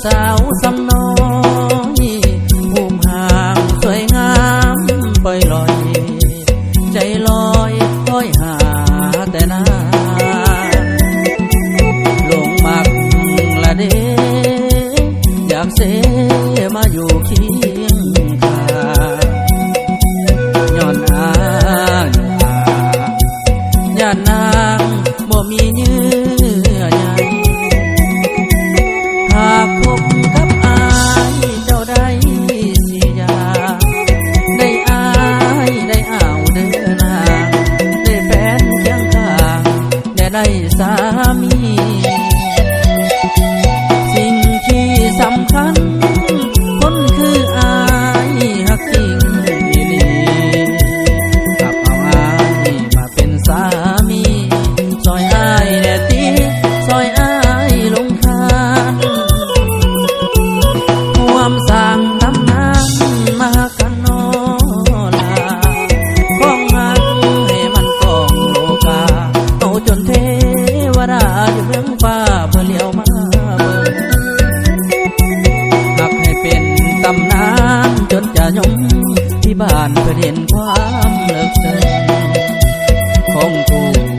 ສາວສ່ຳນ້ອຍ ຮູບຮ່າງສວຍງາມປ່ອຍລອຍ ໃຈລອຍຄອຍຫາແຕ່ນາງ ຫຼົງມັກລະເດ ຢາກເຊມາຢູ່ຄຽງຂ້າງ ຍ້ອນອາຍ ຢ້ານນາງບໍ່ມີເຍື່ອໃຍ ຫາກພົບກັບອາຍເຈົ້າໄດ້ຊິຢາກ ໄດ້ອາຍໄດ້ອາວເດີນາງ ໄດ້ແຟນຄຽງຂ້າງ ແດ່ໄດ້ສາມີ ສິ່ງທີ່ສຳຄັນ ຄົນຄືອາຍຮັກຈິງອີ່ຫຼີ ຮັບເອົາອາຍມາເປັນສາມີ ຊ່ອຍອາຍແດ່ຕິ ຊ່ອຍອາຍລົງຄານ ຮ່ວມສ້າງຕຳນານມາ ກັນນໍລາ ຂອງຮັກໃຫ້ມັນກ້ອງໂລກາ ເອົາຈົນເທວະດາຢູ່ເບື້ອງຟ້າເພື່ອຫຼຽວມາເບິ່ງ ຮັກໃຫ້ເປັນຕຳນານຈົນຈະຍົມ ທີ່ບ້ານເພິ່ນເຫັນຄວາມເລິກເຊິ່ງ ຂອງຄູ່